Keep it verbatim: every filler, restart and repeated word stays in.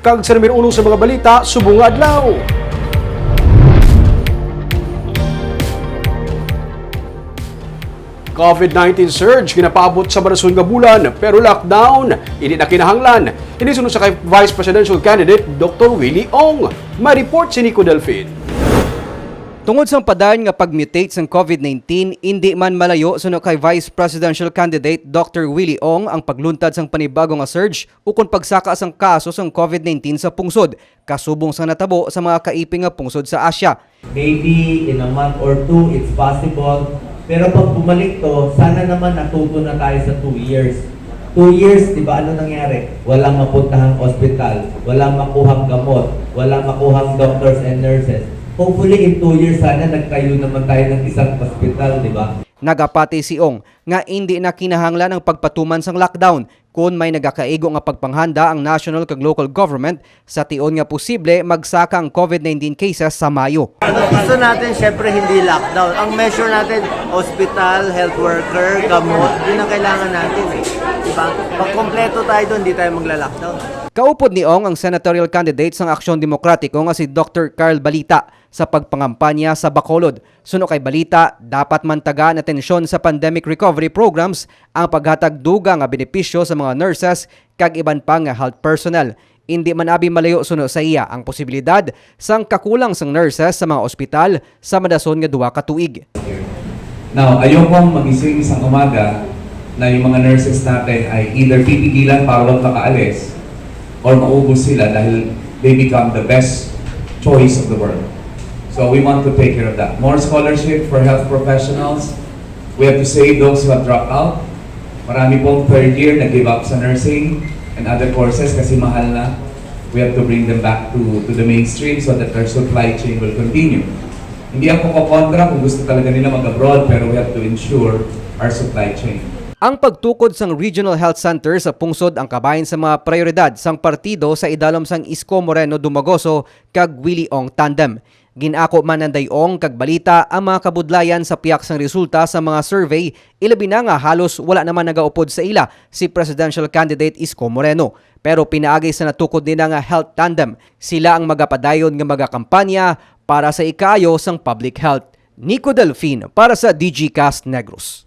Kag sa numero uno sa mga balita subong nga adlaw. COVID nineteen surge ginapaabot sa madason nga bulan, pero lockdown hindi na kinahanglan. Ini suno sa kay Vice Presidential Candidate Doctor Willie Ong. May report si Nico Delfin. Tungod sang padayon nga pag-mutate sang COVID nineteen, indi man malayo suno kay Vice Presidential Candidate Doctor Willie Ong ang pagluntad sang panibago nga surge ukon pagsaka sang kaso sang COVID nineteen sa pungsod, kasubong sang natabo sa mga kaiping nga pungsod sa Asia. Maybe in a month or two, it's possible. Pero pag bumalik to, sana naman natuto na tayo sa two years. Two years, di ba, ano nangyari? Walang mapuntahang ospital, walang makuhang gamot, walang makuhang doctors and nurses. Hopefully, in two years, sana nagtayo naman tayo ng isang ospital, di ba? Nagapati si Ong nga indi na kinahanglan ang pagpatuman sang lockdown kon may nagakaigo nga pagpanghanda ang national kag local government sa tion nga posible magsaka ang COVID nineteen cases sa Mayo. Ang gusto natin, syempre, hindi lockdown. Ang measure natin, ospital, health worker, gamot, yun ang kailangan natin eh. Diba? Pag kompleto tayo doon, hindi tayo magla-lockdown. Kaupod ni Ong ang senatorial candidate sang Aksyon Demokratiko nga si Doctor Carl Balita sa pagpangampanya sa Bacolod. Suno kay Balita, dapat man tagaan atensyon sa pandemic recovery programs ang paghatag dugang nga benepisyo sa mga nurses kag iban pa nga health personnel. Indi man abi malayo suno sa iya ang posibilidad sang kakulang sang nurses sa mga ospital sa madason nga duha ka tuig. Now, ayokong magising isang umaga na yung mga nurses natin ay either pipigilan para wag makaalis or maubos sila dahil they become the best choice of the world. So we want to take care of that. More scholarship for health professionals. We have to save those who have dropped out. Marami pong third year na give up sa nursing and other courses kasi mahal na. We have to bring them back to, to the mainstream so that our supply chain will continue. Hindi ako kokontra kung gusto talaga nila mag-abroad, pero we have to ensure our supply chain. Ang pagtukod sang Regional Health Center sa pungsod ang kabahin sa mga prioridad sang partido sa idalom sang Isko Moreno Dumagoso kag Willie Ong tandem. Gin-ako man ang Day-ong kag Balita ang mga kabudlayan sa pihak sang resulta sa mga survey, ilabi na nga halos wala naman nagaupod sa ila si presidential candidate Isko Moreno. Pero pinaagi sa natukod nila nga health tandem, sila ang magapadayon nga magakampanya para sa ikaayo sang public health. Nico Delfin para sa D G Cast Negros.